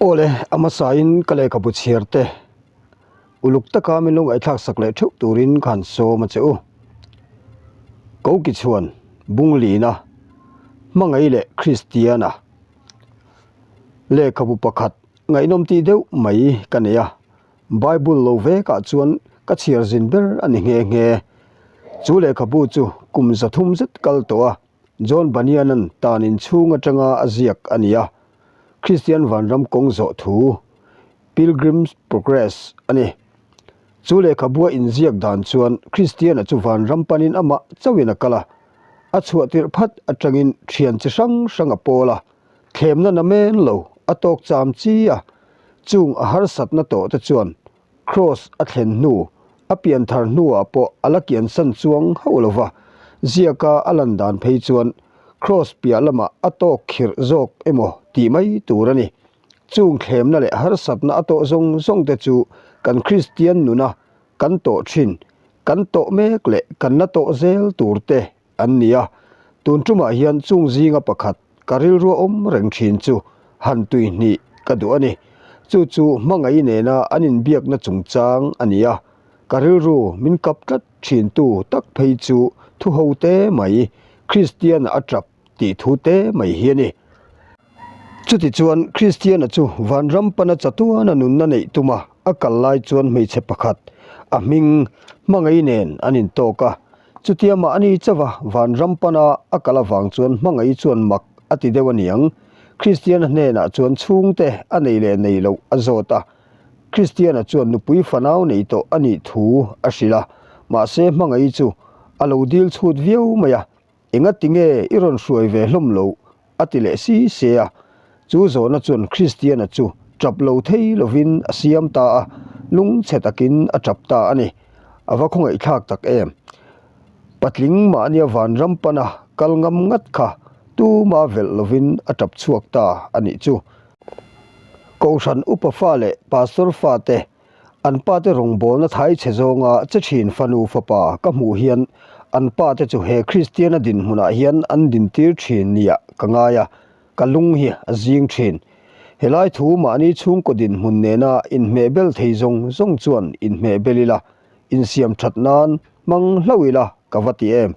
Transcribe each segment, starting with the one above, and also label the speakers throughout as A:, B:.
A: Aw le, a hmasain ka lehkhabu chhiar te uluk taka min lo ngaihthlak sak leh theuh turin ka han sawm a che u. Koki chhuan Bunglina, Hmangaih leh Kristiana lehkhabu pakhat ngaihnawm tih deuh mai ka nei a, Bible lo vekah chuan ka chhiar zin ber a ni nghe nghe. Chu lehkhabu chu kum 300 zet kal tawh a, John Bunyan-a'n tan inchhung atanga a ziak a ni a, Kristian vanram kawng zawh thu, Pilgrim's Progress, a ni. Chu lehkhabua inziak dan chuan Kristiana chu vanram panin amah chauhin a kal a, a chhuah tirh phat atangin thian chi hrang hrang a pawl a, thlemna namen lo a tawk cham chi a, chung a harsatna tawh te chuan Kraws a thlen hnu, a pian thar hnuah pawh a la kiansan chuang hauh lo va, ziaka a lan dan phei chuan Kraws piah lamah a tawk khirh zawk emaw tih mai tur a ni. Chung thlemna leh harsatna a tawh zawng zawng te chu kan Kristian nuna kan tawh thin, kan tawh mek leh kan la tawh zel tur te an ni a, tun tumah hian chung zinga pakhat ka rilru awm reng thin chu han tui hnih ka duh a ni. Chu chu hmangaih nena an inbiakna chungchang a ni a, ka rilru min kap tlat thintu tak phei chu thu ho te mai, Kristian a tap tih thu te mai hi a ni. Chutichuan Kristiana chu vanram pana chatuana nunna neih tuma a kal lai chuan hmeichhe pakhat a hming hmangaih nen an intawk a. Chutia mahni chauha vanram pana a kal avang chuan hmangaih chuan mak a ti deuh aniang. Kristiana hnenah chuan chhungte a nei leh nei loh a zawt a. Kristiana chuan nupui fanau nei tawh a nih thu a hrilh a, mahse hmangaih chu a lo dil chhut viau mai a. Engati nge i rawn hruai ve hlawm loh? a ti leh si se a. Chu zawhna chuan Kristiana chu tap lo thei lovin a siam ta a, lungchhe takin a tap ta a ni. A va khawngaihthlak tak em! Patling mahnia vanram pana kal ngam ngat kha tuma velh lovin a tap chhuak ta a nih chu. Kohhran upa fa leh pastor fate An pate rawngbawlna thai chhe zawnga che thin fanu fapa ka hmuh hian an pate chu he Kristiana dinhmunah hian an dintir thin nia ka ngai a, ka lung hi a zing thin. Helai thu mahni chhungkaw dinhmun nena inhmehbel thei zawng zawng chuan inhmehbel ila, insiam that nan hmang hlauh ila ka va ti em.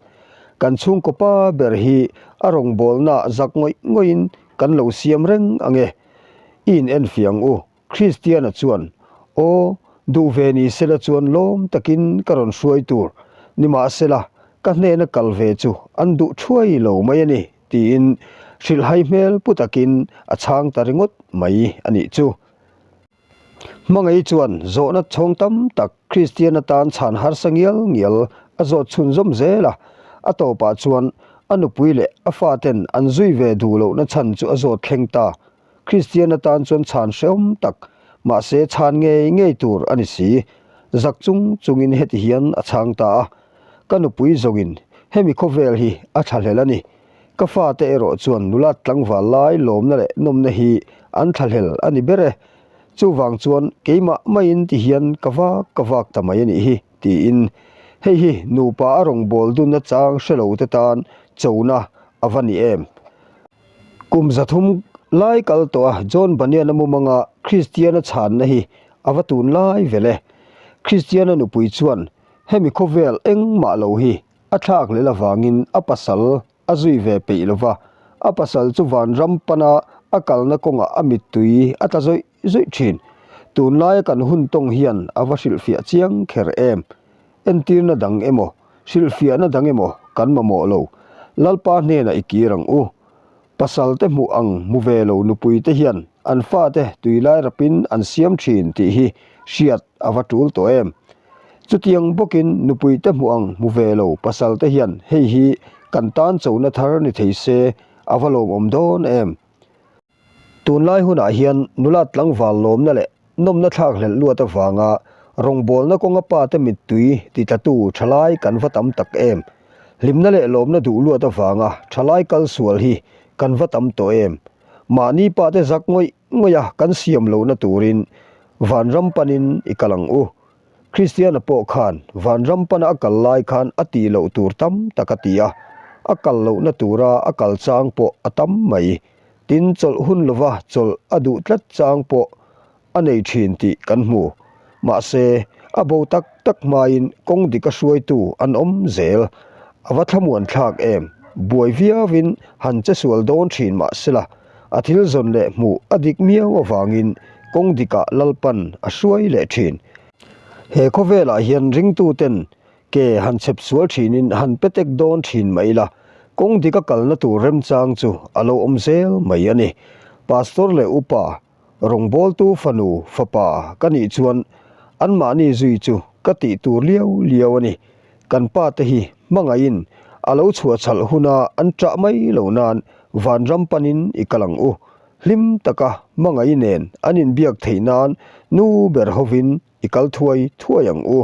A: Kan chhungkaw pa ber hi a rawngbawlna zak ngawih ngawihin kan lo siam reng ang e. I inenfiah ang u. Kristiana chuan, Aw, duh ve ni sela chuan lawm takin ka rawn hruai tur, nimahsela ka hnena kal ve chu an duh thuai lo mai a ni, tiin hrilhhai hmel pu takin a chhang ta ringawt mai a nih chu. Hmangaih chuan zawhna chhawng tam tak Kristiana tan chhan harsa ngial ngial a zawt chhunzawm zel a, a tawpah chuan a nupui leh a faten an zui ve duh lohna chhan chu a zawt thleng ta. Kristian atan chuan chhan hrehawm tak, mahse chhan ngei ngei tur a ni si. Zak chung chungin heti hian a chhang ta a, Ka nupui zawngin hemi khawvel hi a thlahlel a ni. Ka fate erawh chuan nulat tlangval lai lawmna leh nawmna hi an thlahlel a ni ber e. Chuvang chuan keimah maiin ti hian ka vak ka vak ta mai a nih hi, tiin hei hi nupa a rawngbâwl dunna chang hre lo te tan chona a va ni em? Kum 300 lai kal tawh a John Bunyan-a mumanga Kristiana chhanna hi a va tun lai vel e. Kristiana nupui chuan hemi khawvel engmah lo hi a thlak lel avangin a pasal a zui ve peih lo va, a pasal chu vanram pana a kalna kawngah a mittui a tla zawih zawih thin. Tunlaia kan hun tawng hian a va hrilhfiah chiang kher em? Entirna dang emaw, hrilhfiahna dang emaw kan mamawh lo. Lalpa hnenah i kir ang u. Pasalte hmuh ang hmu ve lo nupuite hian an fate tuilai rapin an siam thin tih hi hriat a va tul tawh em? Chutiang bawkin nupuite hmuh ang hmu ve lo pasalte hian hei hi kan tan chona thar ni thei se a va lawmawm dawn em? Tunlai hunah hian nula tlangval lawmna leh nawmna thlak hlelh luat avanga rawngbawlna kawnga pate mittui titlatu thalai kan va tam tak em? Hlimna leh lawmna duh luat avanga thalai kal sual hi kan va tam tawh em? Mahni pate zak ngawih ngawih a kan siam lohna turin vanram panin i kal ang u. Kristiana pawh khan vanram pana a kal lai khan a tih loh tur tam tak a ti a, a kal lohna tura a kal chang pawh a tam mai. Tin, chawlh hun lova chawlh a duh tlat chang pawh a nei thin tih kan hmu. Mahse, a bo tak tak hmain kawng dika hruaitu an awm zel. A va thlamuan thlak em? Buai viauin han che sual dawn thin mah sela, a thil zawn leh hmuh a dik miau avangin kawng dikah Lalpan a hruai leh thin. He khawvelah hian ringtuten ke han chhep sual thinin han petek dawn thin mai ila, kawng dika kalna tur remchang chu a lo awm zel mai a ni. Pastor leh upa, rawngbawltu fanu, fapa ka nih chuan anmahni zui chu ka tih tur liau liau a ni. Kan pa te hi hmangaihin a lo chhuahchhalh huna an ṭah mai lo nan vanram panin i kal ang u. Hlim taka hmangaih nen an inbiak theih nan nu ber hovin i kal thuai thuai ang u.